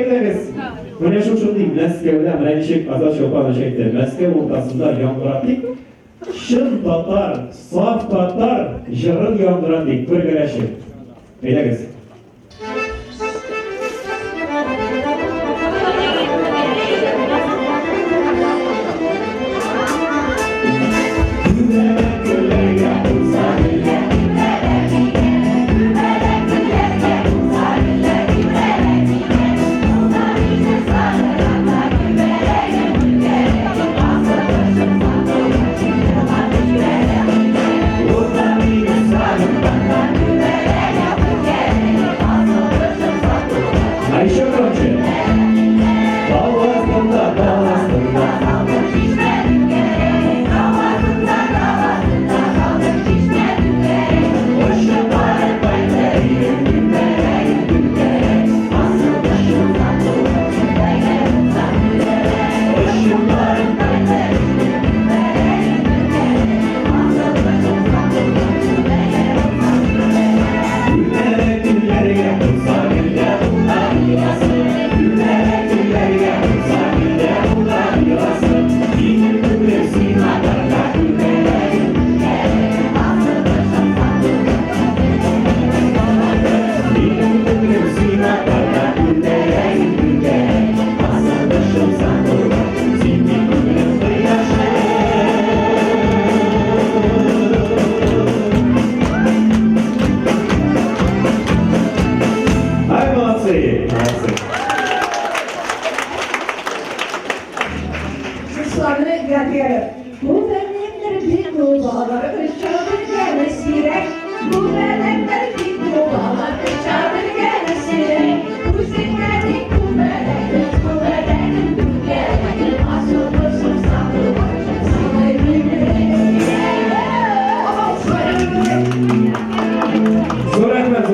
Әйдәгез, менә шушындый Мәскәүдә, менә ничек Азат Чолпанович әйтте, Мәскәү уртасында яңгыратыйк, чын татар, саф татар җырын яңгыратыйк бергәләшеп. Әйдәгез. А еще громче. Тау астында, тау астында. Ай, молодцы! Молодцы! Җырчыларны ядкәре. Бу бәләкләр бик күп, алар оча белгәне сирәк. Бу бәләкләр бик күп, алар оча белгәне сирәк. Үзеңә ник күбәләгем, күбәләгем, түгәрәгем, асыл кошым, сандугачым, сине минем.